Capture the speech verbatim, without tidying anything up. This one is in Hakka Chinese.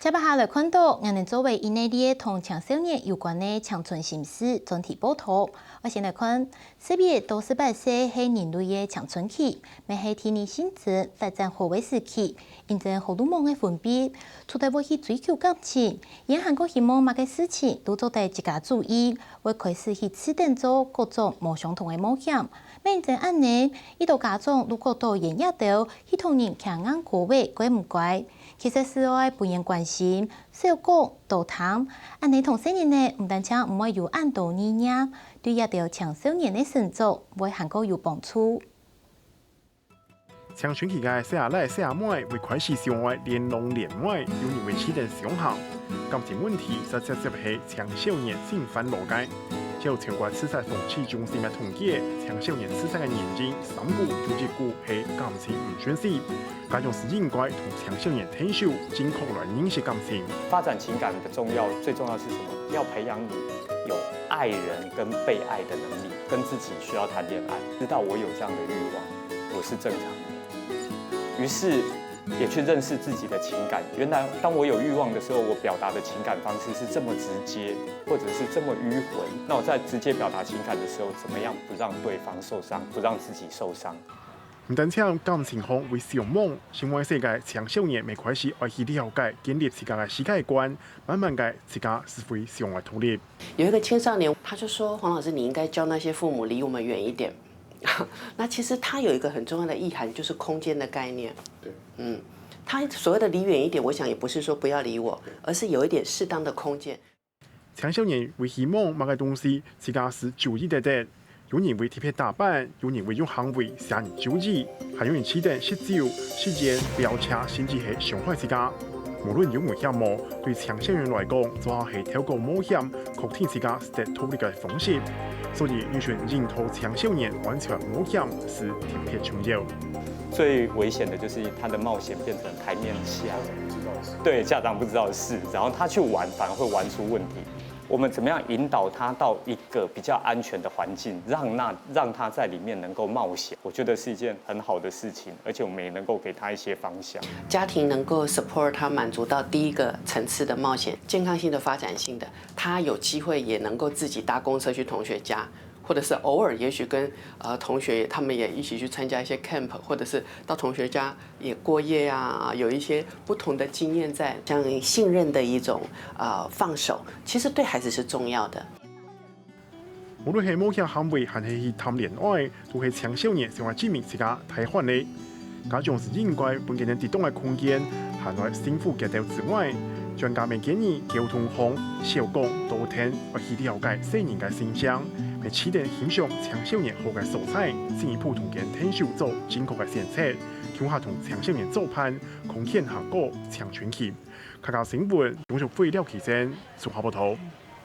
接下來看到，𠊎等做為一系列同青少年有關个青春心事專題報導。愛先來看，十一到十八歲係人類个青春期，乜係第二性徵發展好个時期，因爭好魯莽个分泌，除忒會去追求感情，也還過希望麼个事情都做得自家主意，會開始去試等做各種無相同个冒險。乜因爭恁呢，一到家長都覺得演這兜去同人擎硬胯仔，該毋該？ 其實係愛分人關心、照顧、多聽，恁呢同細人仔毋單淨毋會有恁多意念，對這兜青少年个成長會還過有幫助。青春期个細阿倈細阿妹會開始想愛戀郎戀妹，有人會試等相行。感情問題就直接係青少年性煩惱个。照全國自殺防治中心个統計，青少年自殺个原因三股有一股係感情毋順序。 家長係應該同青少年𢯭手，正確來認識感情。發展情感的重要，最重要是什麼？要培養你有愛人跟被愛的能力，跟自己需要談戀愛，知道我有這樣的慾望，我是正常的。於是也去認識自己的情感。原來當我有慾望的時候，我表達的情感方式是這麼直接，或者是這麼迂迴。那我在直接表達情感的時候，怎麼樣不讓對方受傷，不讓自己受傷？ 毋單淨感情上會消亡，生活世界青少年乜開始愛去了解、建立自家个世界觀，慢慢个自家就會想愛獨立。有一個青少年，他就說：“黃老師，你應該教那些父母離我們遠一點。”那其實他有一個很重要的意涵，就是空間的概念。對，嗯，他所謂的離遠一點，我想也不是說不要理我，而是有一點適當的空間。 青少年會希望麼个東西自家係注意得得。有人會特別打扮，有人會用行為惹人注意，還有人試等食酒、食煙、飆車，甚至係傷害自家。無論有危險無，對青少年來講，做下係透過冒險，確定自家得獨立个方式。所以，你想引導青少年完全冒險係特別重要。最危險的就是他的冒險變成台面下，對，家長不知道的事，然後他去玩反而會玩出問題。我們怎麼樣引導他到一個比較安全的環境，讓那讓他在裡面能夠冒險？我覺得是一件很好的事情，而且我們也能夠給他一些方向。家庭能夠 support 他滿足到第一個層次的冒險，健康性的、發展性的，他有機會也能夠自己搭公車去同學家，或者是偶爾也許跟呃同學他們也一起去參加一些 camp，或者是到同學家也過夜啊，有一些不同的經驗在，像信任的一種呃放手，其實對孩子是重要的。 無論係冒險行為還係去談戀愛，都係青少年想愛證明自家大漢了。家長係應該分佢等適當个空間，還愛幸福佢兜之外，專家乜建議溝通好，少講多聽，愛去了解細人个性向，乜試等欣賞青少年好个所在，進一步同佢等𢯭手做正確个選擇，共下同青少年做伴，共同行過青春期。客家新聞，鍾淑慧、廖啟珍綜合報導。